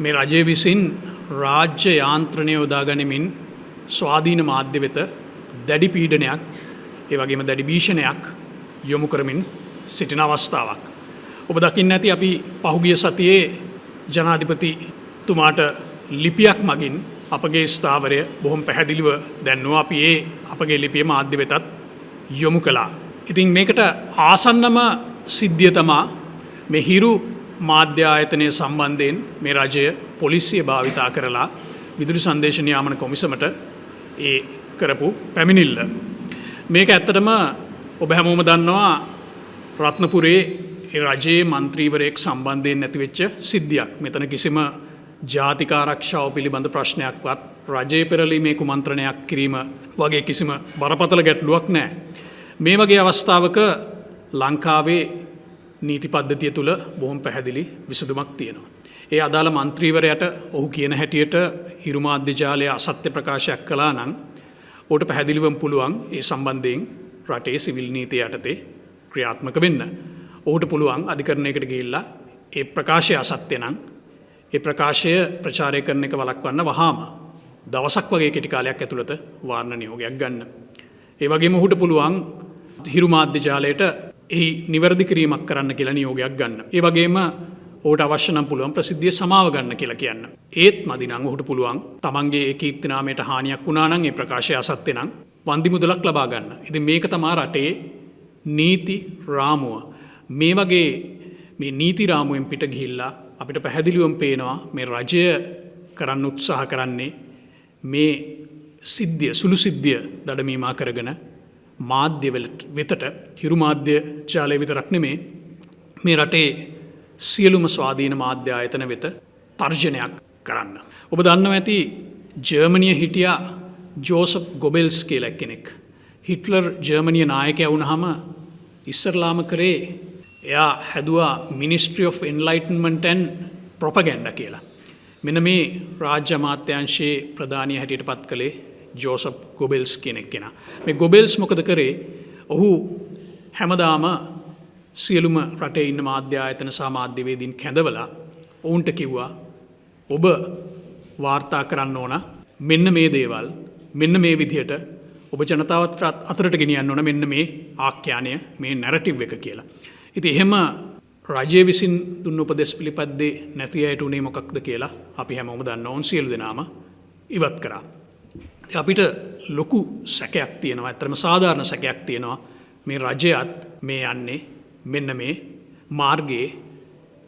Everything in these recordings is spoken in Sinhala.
මේ රජය විසින් රාජ්‍ය යාන්ත්‍රණය යොදා ගනිමින් ස්වාධීන මාධ්‍ය වෙත දැඩි පීඩනයක්, ඒ වගේම දැඩි භීෂණයක් යොමු කරමින් සිටින අවස්ථාවක්. ඔබ දකින්න ඇති අපි පහුගිය සතියේ ජනාධිපතිතුමාට ලිපියක් මගින් අපගේ ස්ථාවරය බොහොම පැහැදිලිව දැන්නුවා. අපි ඒ අපගේ ලිපිය මාධ්‍ය වෙතත් යොමු කළා. ඉතින් මේකට ආසන්නම සිද්ධිය තමා මේ හිරු මාධ්‍ය ආයතනය සම්බන්ධයෙන් මේ රජය පොලිසිය භාවිතා කරලා විදුලි සංදේශ නියාමන කොමිසමට ඒ කරපු පැමිණිල්ල. මේක ඇත්තටම ඔබ හැමෝම දන්නවා රත්නපුරේ ඒ රජයේ මන්ත්‍රීවරයෙක් සම්බන්ධයෙන් ඇතිවෙච්ච සිද්ධියක්. මෙතන කිසිම ජාතික ආරක්ෂාව පිළිබඳ ප්‍රශ්නයක්වත් රජයේ පෙරලීමේ කුමන්ත්‍රණයක් කිරීම වගේ කිසිම බරපතල ගැටලුවක් නෑ. මේ වගේ අවස්ථාවක ලංකාවේ නීති පද්ධතිය තුළ බොහොම පැහැදිලි විසඳුමක් තියෙනවා. ඒ අදාළ මන්ත්‍රීවරයාට ඔහු කියන හැටියට හිරු මාධ්‍ය ජාලය අසත්‍ය ප්‍රකාශයක් කළා නම් ඔහුට පැහැදිලිවම පුළුවන් ඒ සම්බන්ධයෙන් රටේ සිවිල් නීතිය යටතේ ක්‍රියාත්මක වෙන්න. ඔහුට පුළුවන් අධිකරණයකට ගිහිල්ලා ඒ ප්‍රකාශය අසත්‍ය නම් ඒ ප්‍රකාශය ප්‍රචාරය කරන එක වළක්වන්න වහාම දවසක් වගේ කෙටි කාලයක් ඇතුළත වාරණ නියෝගයක් ගන්න. ඒ වගේම ඔහුට පුළුවන් හිරු මාධ්‍ය ජාලයට එහි නිවැරදි කිරීමක් කරන්න කියලා නියෝගයක් ගන්න. ඒ වගේම ඔහුට අවශ්‍ය නම් පුළුවන් ප්‍රසිද්ධිය සමාව ගන්න කියලා කියන්න. ඒත් මදි නම් ඔහුට පුළුවන් තමන්ගේ ඒ කීර්ති නාමයට හානියක් වුණා නම්, ඒ ප්‍රකාශය අසත්‍ය නම් වන්දි මුදලක් ලබා ගන්න. ඉතින් මේක තමා රටේ නීති රාමුව. මේ වගේ මේ නීති රාමුවෙන් පිට ගිහිල්ලා අපිට පැහැදිලිවම පේනවා මේ රජය කරන්න උත්සාහ කරන්නේ මේ සිද්ධිය, සුළු සිද්ධිය දඩමීමා කරගෙන මාධ්‍ය වෙතට, හිරු මාධ්‍ය ජාලය විතරක් නෙමේ, මේ රටේ සියලුම ස්වාධීන මාධ්‍ය ආයතන වෙත තර්ජනයක් කරන්න. ඔබ දන්නවා ඇති ජර්මනිය හිටියා ජෝසප් ගොබෙල්ස් කියලා කෙනෙක්. හිට්ලර් ජර්මනිය නායකයා වුණාම ඉස්සරලාම කරේ එයා හැදුවා Ministry of Enlightenment and Propaganda කියලා. මෙන්න මේ රාජ්‍ය අමාත්‍යාංශයේ ප්‍රධානිය හැටියට පත් කළේ ජෝසප් ගොබෙල්ස් කියන එක්කෙනා. මේ ගොබෙල්ස් මොකද කරේ? ඔහු හැමදාම සියලුම රටේ ඉන්න මාධ්‍ය ආයතන සහ මාධ්‍යවේදීන් කැඳවලා ඔවුන්ට කිව්වා, ඔබ වාර්තා කරන්න ඕන මෙන්න මේ දේවල්, මෙන්න මේ විදිහට ඔබ ජනතාවත් අතරට ගෙනියන්න ඕන මෙන්න මේ ආඛ්‍යානය, මේ නැරටිව් එක කියලා. ඉතින් එහෙම රජය විසින් දුන්න උපදෙස් පිළිපැද්දේ නැති අයට උනේ මොකක්ද කියලා අපි හැමෝම දන්නවා. ඔවුන් සියලු දෙනාම ඉවත් කරා. ඉතින් අපිට ලොකු සැකයක් තියෙනවා, ඇත්තටම සාධාරණ සැකයක් තියෙනවා, මේ රජයත් මේ යන්නේ මෙන්න මේ මාර්ගයේ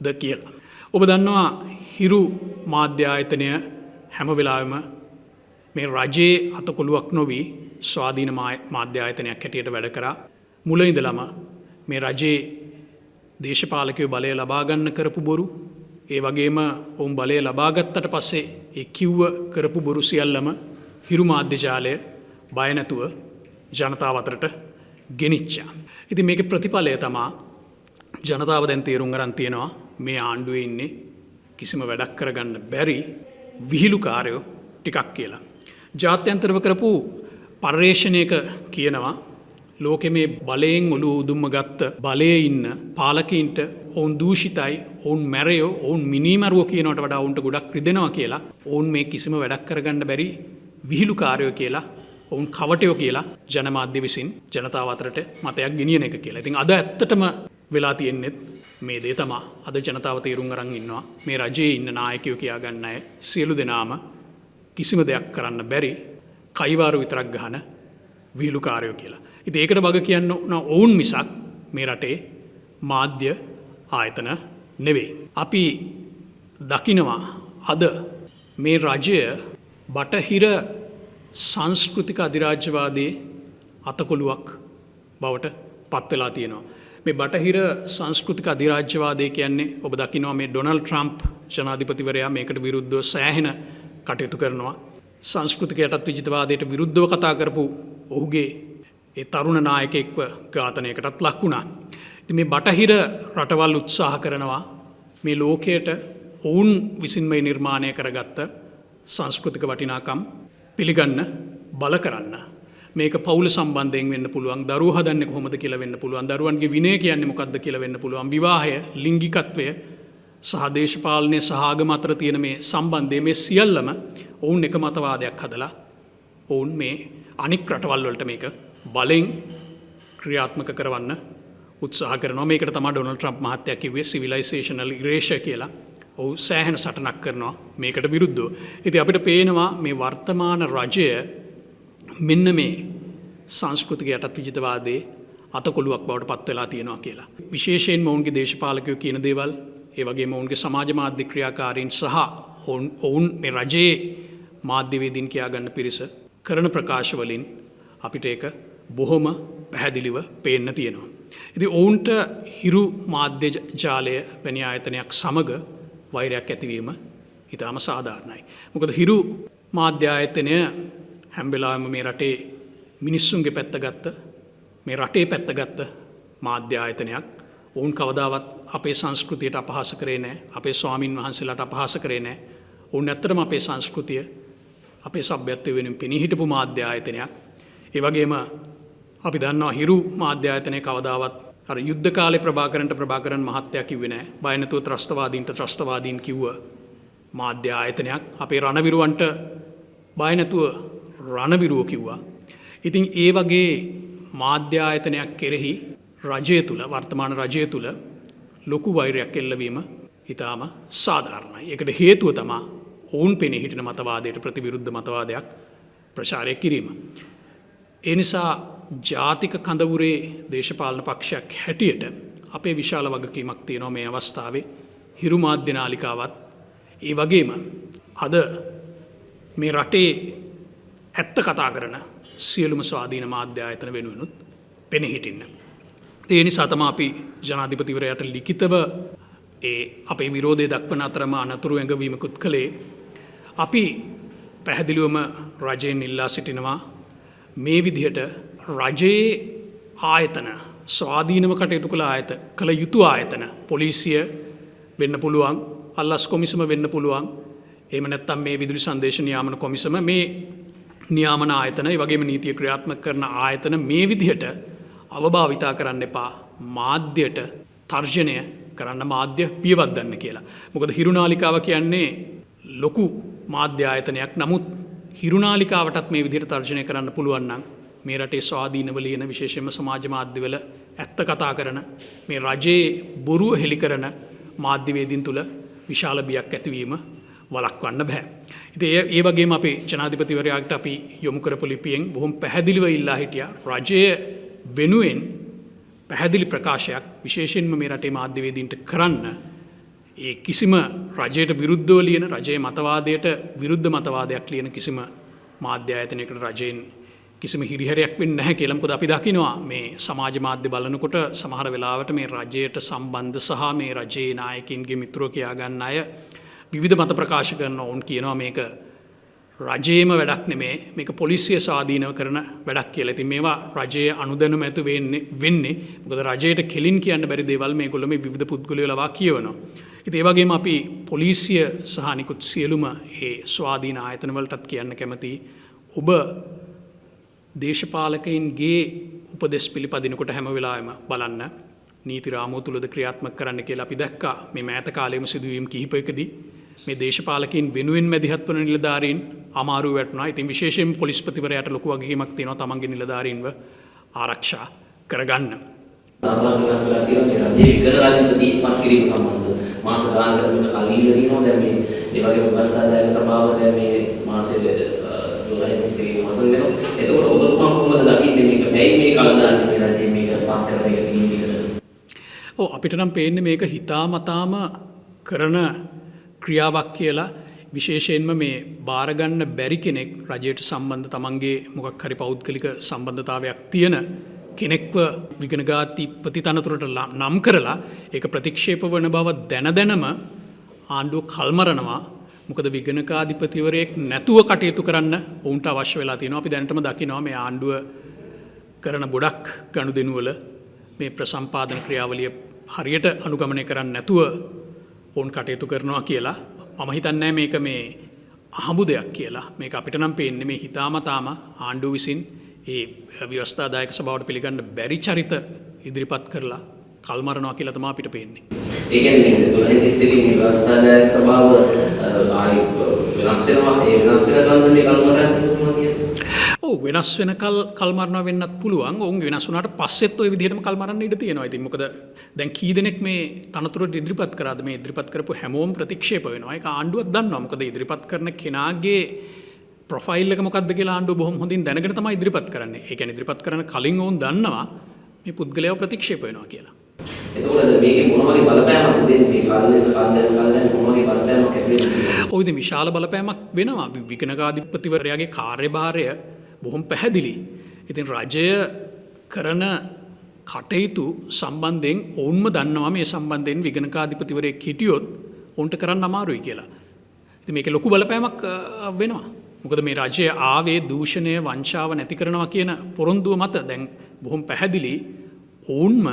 ද කියලා. ඔබ දන්නවා හිරු මාධ්‍ය ආයතනය හැම වෙලාවෙම මේ රජයේ අතකොළුවක් නොවී ස්වාධීන මාධ්‍ය ආයතනයක් හැටියට වැඩ කරා. මුල ඉඳලම මේ රජයේ දේශපාලකයෝ බලය ලබා ගන්න කරපු බොරු, ඒ වගේම ඔවුන් බලය ලබා ගත්තට පස්සේ ඒ කිව්ව කරපු බොරු සියල්ලම හිරු මාධ්‍ය ජාලය බය නැතුව ජනතාව අතරට ගෙනිච්චා. ඉතින් මේකේ ප්‍රතිඵලය තමා ජනතාව දැන් තේරුම් අරන් තියෙනවා මේ ආණ්ඩුවේ ඉන්නේ කිසිම වැඩක් කරගන්න බැරි විහිළුකාරයෝ ටිකක් කියලා. ජාත්‍යන්තරව කරපු පර්යේෂණයක කියනවා ලෝකෙ මේ බලයෙන් ඔළුව උදුම්ම ගත්ත බලයේ ඉන්න පාලකයින්ට ඔවුන් දූෂිතයි, ඔවුන් මැරයෝ, ඔවුන් මිනීමරුවෝ කියනවට වඩා ඔවුන්ට ගොඩක් රිදෙනවා කියලා, ඔවුන් මේ කිසිම වැඩක් කරගන්න බැරි විහිළුකාරයෝ කියලා, ඔවුන් කවටයෝ කියලා ජනමාධ්‍ය විසින් ජනතාව අතරට මතයක් ගෙනියන එක කියලා. ඉතින් අද ඇත්තටම වෙලා තියෙන්නේ මේ දේ තමා. අද ජනතාව තේරුම් අරන් ඉන්නවා මේ රජයේ ඉන්න නායකයෝ කියා ගන්න අය සියලු දෙනාම කිසිම දෙයක් කරන්න බැරි කයිවාරු විතරක් ගහන විහිළුකාරයෝ කියලා. ඉතින් ඒකට වග කියන්න ඕන ඔවුන් මිසක් මේ රටේ මාධ්‍ය ආයතන නෙවෙයි. අපි දකිනවා අද මේ රජය බටහිර සංස්කෘතික අධිරාජ්‍යවාදයේ අතකොළුවක් බවට පත් වෙලා තියෙනවා. මේ බටහිර සංස්කෘතික අධිරාජ්‍යවාදය කියන්නේ ඔබ දකිනවා මේ ඩොනල්ඩ් ට්‍රම්ප් ජනාධිපතිවරයා මේකට විරුද්ධව සෑහෙන කටයුතු කරනවා. සංස්කෘතික යටත් විජිතවාදයට විරුද්ධව කතා කරපු ඔහුගේ ඒ තරුණ නායකයෙක්ව ඝාතනයකටත් ලක් වුණා. ඉතින් මේ බටහිර රටවල් උත්සාහ කරනවා මේ ලෝකයට ඔවුන් විසින්ම නිර්මාණය කරගත්ත සංස්කෘතික වටිනාකම් පිළිගන්න බල කරන්න. මේක පවුල සම්බන්ධයෙන් වෙන්න පුළුවන්, දරුවෝ හදන්නේ කොහොමද කියලා වෙන්න පුළුවන්, දරුවන්ගේ විනය කියන්නේ මොකක්ද කියලා වෙන්න පුළුවන්, විවාහය, ලිංගිකත්වය, සහ දේශපාලනය සහ ආගම අතර තියෙන මේ සම්බන්ධය, මේ සියල්ලම ඔවුන් එක මතවාදයක් හදලා ඔවුන් මේ අනික් රටවල් වලට මේක බලෙන් ක්‍රියාත්මක කරවන්න උත්සාහ කරනවා. මේකට තමයි ඩොනල්ඩ් ට්‍රම්ප් මහත්තයා කිව්වේ සිවිලයිසේෂනල් ඉරේෂර් කියලා. ඔහු සෑහෙන සටනක් කරනවා මේකට විරුද්ධව. ඉතින් අපිට පේනවා මේ වර්තමාන රජය මෙන්න මේ සංස්කෘතික යටත් විජිතවාදයේ අතකොළුවක් බවට පත් වෙලා තියෙනවා කියලා. විශේෂයෙන්ම ඔවුන්ගේ දේශපාලකයෝ කියන දේවල්, ඒ වගේම ඔවුන්ගේ සමාජ මාධ්‍ය ක්‍රියාකාරීන් සහ ඔවුන් මේ රජයේ මාධ්‍යවේදීන් කියා ගන්න පිරිස කරන ප්‍රකාශ වලින් අපිට ඒක බොහොම පැහැදිලිව පේන්න තියෙනවා. ඉතින් ඔවුන්ට හිරු මාධ්‍ය ජාලය වැනි ආයතනයක් සමග වෛරයක් ඇතිවීම ඉතාම සාධාරණයි. මොකද හිරු මාධ්‍ය ආයතනය හැම වෙලාවෙම මේ රටේ මිනිස්සුන්ගේ පැත්ත ගත්ත, මේ රටේ පැත්ත ගත්ත මාධ්‍ය ආයතනයක්. ඔවුන් කවදාවත් අපේ සංස්කෘතියට අපහාස කරේ නෑ, අපේ ස්වාමින් වහන්සේලාට අපහාස කරේ නෑ. ඔවුන් ඇත්තටම අපේ සංස්කෘතිය, අපේ සભ્યත්වය වෙනුවෙන් පෙනී හිටපු මාධ්‍ය ආයතනයක්. ඒ වගේම අපි දන්නවා හිරු මාධ්‍ය ආයතනය කවදාවත් අර යුද්ධ කාලේ ප්‍රභාකරන්ට ප්‍රභාකරන් මහත්තයා කිව්වේ නෑ. බය නැතුව ත්‍රස්තවාදීන්ට ත්‍රස්තවාදීන් කිව්ව මාධ්‍ය ආයතනයක්. අපේ රණවිරුවන්ට බය නැතුව රණවිරුවෝ කිව්වා. ඉතින් ඒ වගේ මාධ්‍ය ආයතනයක් කෙරෙහි රජය තුල, වර්තමාන රජය තුල ලොකු වෛරයක් එල්ලවීම ඉතාම සාධාරණයි. ඒකට හේතුව තමා ඔවුන් පෙනී හිටින මතවාදයට ප්‍රතිවිරුද්ධ මතවාදයක් ප්‍රචාරය කිරීම. ඒ නිසා ජාතික කඳවුරේ දේශපාලන පක්ෂයක් හැටියට අපේ විශාල වගකීමක් තියෙනවා මේ අවස්ථාවේ හිරු මාධ්‍ය නාලිකාවත්, ඒ වගේම අද මේ රටේ ඇත්ත කතා කරන සියලුම ස්වාධීන මාධ්‍ය ආයතන වෙනුවෙනුත් පෙනී හිටින්න. ඒ නිසා තමයි අපි ජනාධිපතිවරයාට ලිඛිතව ඒ අපේ විරෝධය දක්වන අතරම අනතුරු ඇඟවීමකුත් කළේ. අපි පැහැදිලිවම රජයෙන් ඉල්ලා සිටිනවා මේ විදිහට රජයේ ආයතන, ස්වාධීනව කටයුතු කළ ආයත, කළ යුතු ආයතන, පොලිසිය වෙන්න පුළුවන්, අල්ලස් කොමිසම වෙන්න පුළුවන්, එහෙම නැත්නම් මේ විදුලි සංදේශ නියාමන කොමිසම, මේ නියාමන ආයතන, ඒ වගේම නීතිය ක්‍රියාත්මක කරන ආයතන මේ විදිහට අවභාවිතා කරන්න එපා මාධ්‍යයට තර්ජනය කරන්න, මාධ්‍ය පියවද්දන්න කියලා. මොකද හිරුනාලිකාව කියන්නේ ලොකු මාධ්‍ය ආයතනයක්. නමුත් හිරුනාලිකාවටත් මේ විදිහට තර්ජනය කරන්න පුළුවන් නම් මේ රටේ ස්වාධීනව ලියන, විශේෂයෙන්ම සමාජ මාධ්‍යවල ඇත්ත කතා කරන, මේ රජයේ බොරුව හෙළි කරන මාධ්‍යවේදීන් තුල විශාල බියක් ඇතිවීම වළක්වන්න බෑ. ඉතින් ඒ වගේම අපේ ජනාධිපතිවරයාට අපි යොමු කරපු ලිපියෙන් බොහොම පැහැදිලිව ඉල්ලා හිටියා රජය වෙනුවෙන් පැහැදිලි ප්‍රකාශයක් විශේෂයෙන්ම මේ රටේ මාධ්‍යවේදීන්ට කරන්න. ඒ කිසිම රජයට විරුද්ධව ලියන, රජයේ මතවාදයට විරුද්ධ මතවාදයක් ලියන කිසිම මාධ්‍ය ආයතනයකට රජයෙන් කිසිම හිරිහැරයක් වෙන්නේ නැහැ කියලා. මොකද අපි දකිනවා මේ සමාජ මාධ්‍ය බලනකොට සමහර වෙලාවට මේ රජයට සම්බන්ධ සහ මේ රජයේ නායකින්ගේ මිත්‍රෝ කියා ගන්න අය විවිධ මත ප්‍රකාශ කරනවා. ඔවුන් කියනවා මේක රජයේම වැඩක් නෙමේ, මේක පොලිසිය ස්වාධීනව කරන වැඩක් කියලා. ඉතින් මේවා රජයේ අනුදැනුම ඇතු වෙන්නේ. මොකද රජයට කෙලින් කියන්න බැරි දේවල් මේගොල්ලෝ මේ විවිධ පුද්ගලයෝ ලවා කියවනවා. ඉතින් ඒ වගේම අපි පොලිසිය සහ අනිකුත් සියලුම ඒ ස්වාධීන ආයතන වලටත් කියන්න කැමතියි, ඔබ දේශපාලකයින්ගේ උපදෙස් පිළිපදිනකොට හැම වෙලාවෙම බලන්න නීති රාමුව තුලද ක්‍රියාත්මක කරන්න කියලා. අපි දැක්කා මේ මෑත කාලයේම සිදුවීම් කිහිපයකදී මේ දේශපාලකයින් වෙනුවෙන් මැදිහත් වන නිලධාරීන් අමාරුව වැටුණා. ඉතින් විශේෂයෙන්ම පොලිස්පතිවරයාට ලොකු වගකීමක් තියෙනවා තමන්ගේ නිලධාරීන්ව ආරක්ෂා කරගන්න. සහභාගී වෙලා තියෙනවා මේ රජයේ විගණකාධිපති පත් කිරීම සම්බන්ධව මාස ගානකට මේක කල් ගිහිල්ලා තියෙනවා. දැන් මේ ඒ වගේම ව්‍යවස්ථාදායක සභාව දැන් මේ මාසේ 12 30 අවසන් වෙනවා. එතකොට ඔබතුමා කොහොමද දකින්නේ මේක? ඇයි මේ කල් දාන්නේ මේ රජයේ මේක පත් කරන එක දිගින් දිගට? ඔව්, අපිට නම් පේන්නේ මේක හිතාමතාම කරන ක්‍රියාවක් කියලා. විශේෂයෙන්ම මේ බාරගන්න බැරි කෙනෙක්, රජයට සම්බන්ධ තමන්ගේ මොකක් හරි පෞද්ගලික සම්බන්ධතාවයක් තියෙන කෙනෙක්ව විගණකාධිපති තනතුරට නම් කරලා ඒක ප්‍රතික්ෂේප වන බව දැන දැනම ආණ්ඩුව කල්මරනවා. මොකද විගණකාධිපතිවරයෙක් නැතුව කටයුතු කරන්න ඔවුන්ට අවශ්‍ය වෙලා තියෙනවා. අපි දැනටම දකිනවා මේ ආණ්ඩුව කරන ගොඩක් ගනුදෙනුවල මේ ප්‍රසම්පාදන ක්‍රියාවලිය හරියට අනුගමනය කරන්නේ නැතුව ඔවුන් කටයුතු කරනවා කියලා. මම හිතන්නේ මේක මේ අහඹු දෙයක් කියලා. මේක අපිට නම් පේන්නේ මේ හිතාමතාම ආණ්ඩුව විසින් ඒ ව්‍යවස්ථාදායක සභාවට පිළිගන්න බැරි චරිත ඉදිරිපත් කරලා කල්මරනවා කියලා තමයි අපිට පේන්නේ. ඒ කියන්නේ 12:31 මේ ව්‍යවස්ථාදායක සභාව ආයි වෙනස් වෙනවා. ඒ වෙනස් වෙනකන්ද මේ කල්මරන්නේ කොහොමද කියන්නේ? ඔව්, වෙනස් වෙනකල් කල්මරනවා වෙන්නත් පුළුවන්. ඔවුන් වෙනස් වුණාට පස්සෙත් ඔය විදිහටම කල්මරන්න ඉඩ තියෙනවා. ඉතින් මොකද දැන් කී දෙනෙක් මේ තනතුරට ඉදිරිපත් කරාද? මේ ඉදිරිපත් කරපු හැමෝම ප්‍රතික්ෂේප වෙනවා. ඒක ආණ්ඩුවක් දන්නවා. මොකද ඉදිරිපත් කරන කෙනාගේ ප්‍රොෆයිල් එක මොකක්ද කියලා ආණ්ඩුව බොහොම හොඳින් දැනගෙන තමයි ඉදිරිපත් කරන්නේ. ඒ කියන්නේ ඉදිරිපත් කරන කලින් ඔවුන් දන්නවා මේ පුද්ගලයාව ප්‍රතික්ෂේප වෙනවා කියලා. එතකොට මේකේ මොන වගේ බලපෑමක්ද දෙන්නේ? මේ කල් කල් කල් මොන වගේ බලපෑමක් ඇති වෙන්නේ? ඔව්, ඉතින් විශාල බලපෑමක් වෙනවා. විගණකාධිපතිවරයාගේ කාර්යභාරය බොහොම පැහැදිලි. ඉතින් රජය කරන කටයුතු සම්බන්ධයෙන් ඔවුන්ම දන්නවා මේ සම්බන්ධයෙන් විගණකාධිපතිවරයෙක් හිටියොත් ඔවුන්ට කරන්න අමාරුයි කියලා. ඉතින් මේකේ ලොකු බලපෑමක් වෙනවා. මොකද මේ රජය ආවේ දූෂණය වංචාව නැති කරනවා කියන පොරොන්දුව මත. දැන් බොහොම පැහැදිලි ඔවුන්ම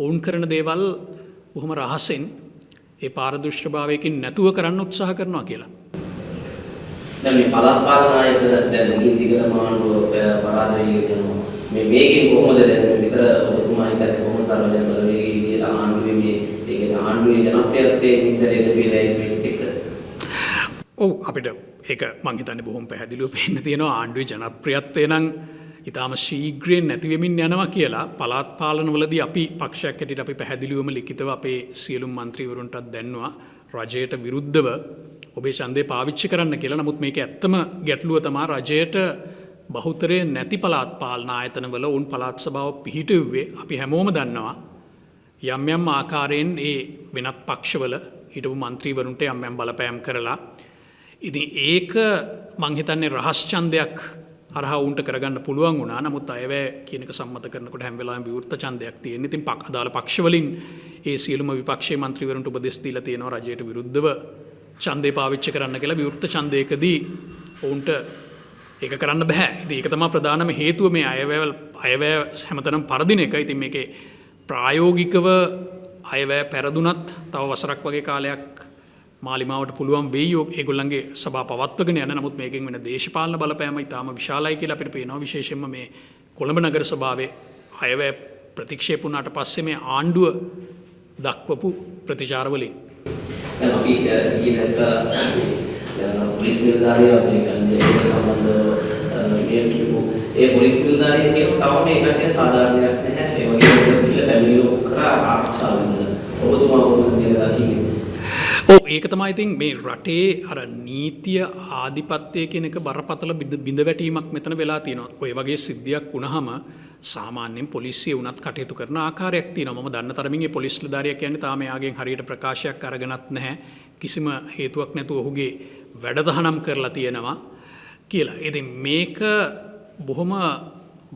ඔවුන් කරන දේවල් බොහොම රහසෙන් ඒ පාරදෘශ්‍යභාවයකින් නැතුව කරන්න උත්සාහ කරනවා කියලා. දැන් මේ පළාත් පාලන ආයතන දැන් දිගින් දිගටම ආණ්ඩුව පරාද වෙගෙන යනවා. මේ මේකෙන් කොහොමද දැන් විතර ඔබතුමා හිතන්නේ කොහොමද සර්වජන බලවේගයේ විදියට ආණ්ඩුවේ මේ ඒ කියන්නේ ආණ්ඩුවේ ජනප්‍රියත්වයේ ඉතින් පිළයි මේකත් එක්ක? ඔව්, අපිට ඒක මං හිතන්නේ බොහොම පැහැදිලිව පේන්න තියෙනවා ආණ්ඩුවේ ජනප්‍රියත්වය නම් ඉතාම ශීඝ්‍රයෙන් නැති වෙමින් යනවා කියලා. පළාත් පාලනවලදී අපි පක්ෂයක් හැටියට අපි පැහැදිලිවම ලිඛිතව අපේ සියලුම මන්ත්‍රීවරුන්ටත් දැන්නුවා රජයට විරුද්ධව ඔබේ ඡන්දය පාවිච්චි කරන්න කියලා. නමුත් මේක ඇත්තම ගැටලුව තමයි රජයට බහුතරය නැති පළාත් පාලන ආයතනවල ඔවුන් පළාත් සභාව පිහිටුවේ අපි හැමෝම දන්නවා යම් යම් ආකාරයෙන් ඒ වෙනත් පක්ෂවල හිටපු මන්ත්‍රීවරුන්ට යම් යම් බලපෑම් කරලා. ඉතින් ඒක මං හිතන්නේ රහස් ඡන්දයක් හරහා උන්ට කරගන්න පුළුවන් වුණා. නමුත් අයවැය කියන එක සම්මත කරනකොට හැම වෙලාවෙම විවෘත ඡන්දයක් තියෙන. ඉතින් අදාළ පක්ෂවලින් ඒ සියලුම විපක්ෂයේ මන්ත්‍රීවරුන්ට උපදෙස් දීලා තියෙනවා රජයට විරුද්ධව ඡන්දය පාවිච්චි කරන්න කියලා. විවෘත ඡන්දයකදී ඔවුන්ට ඒක කරන්න බෑ. ඉතින් ඒක තමයි ප්‍රධානම හේතුව මේ අයවැය හැමතැනම පරදින එක. ඉතින් මේකේ ප්‍රායෝගිකව අයවැය පෙරදුනත් තව වසරක් වගේ කාලයක් මාලිමාවට පුළුවන් වෙයි ඒගොල්ලන්ගේ සභා පවත්වගෙන යන්න. නමුත් මේකෙන් වෙන දේශපාලන බලපෑම ඉතාම විශාලයි කියලා අපිට පේනවා. විශේෂයෙන්ම මේ කොළඹ නගර සභාවේ අයවැය ප්‍රතික්ෂේප වුණාට පස්සේ මේ ආණ්ඩුව දක්වපු ප්‍රතිචාර වලින්. දැන් අපි ඊයේ දැක්කා පොලිස් නිලධාරියා මේ ගංජා සම්බන්ධව මේ කියපු ඒ පොලිස් නිලධාරියා කියනවා තවම මේ කට්ටිය සාධාරණයක් නැහැ. ඒ වගේම කියලා පැමිණිලි කරා ආරක්ෂා වෙන්න. ඔබතුමා කොහොමද මේක දකින්නේ? ඔව්, ඒක තමයි ඉතින් මේ රටේ අර නීතිය ආධිපත්‍යය කියන එක බරපතල බිඳ වැටීමක් මෙතන වෙලා තියෙනවා. ඔය වගේ සිද්ධියක් වුණාම සාමාන්‍යයෙන් පොලිසිය වුණත් කටයුතු කරන ආකාරයක් තියෙනවා. මම දන්න තරමින් ඒ පොලිස් නිලධාරියා කියන්නේ තාම එයාගෙන් හරියට ප්‍රකාශයක් අරගෙනත් නැහැ. කිසිම හේතුවක් නැතුව ඔහුගේ වැඩ තහනම් කරලා තියෙනවා කියලා. ඉතින් මේක බොහොම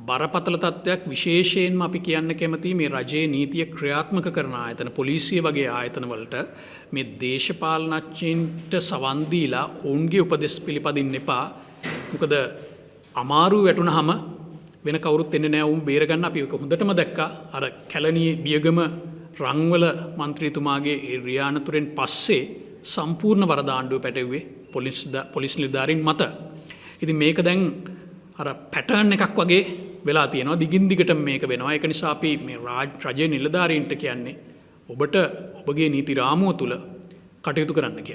බරපතල තත්ත්වයක්. විශේෂයෙන්ම අපි කියන්න කැමති මේ රජයේ නීතිය ක්‍රියාත්මක කරන ආයතන පොලිසිය වගේ ආයතන වලට මේ දේශපාලනඥයින්ට සවන් දීලා ඔවුන්ගේ උපදෙස් පිළිපදින්න එපා. මොකද අමාරු වැටුනහම වෙන කවුරුත් එන්නේ නැහැ ඔවුන් බේරගන්න. අපි ඒක හොඳටම දැක්කා. අර කැලණියේ බියගම රංවල මන්ත්‍රීතුමාගේ ඒ රියානතුරෙන් පස්සේ සම්පූර්ණ වරද ආණ්ඩුව පැටවුවේ පොලිස් නිලධාරීන් මත. ඉතින් මේක දැන් අර පැටර්න් එකක් වගේ වෙලා තියෙනවා. දිගින් දිගටම මේක වෙනවා. ඒක නිසා අපි මේ රජයේ නිලධාරීන්ට කියන්නේ ඔබට ඔබගේ නීති රාමුව තුල කටයුතු කරන්න කියලා.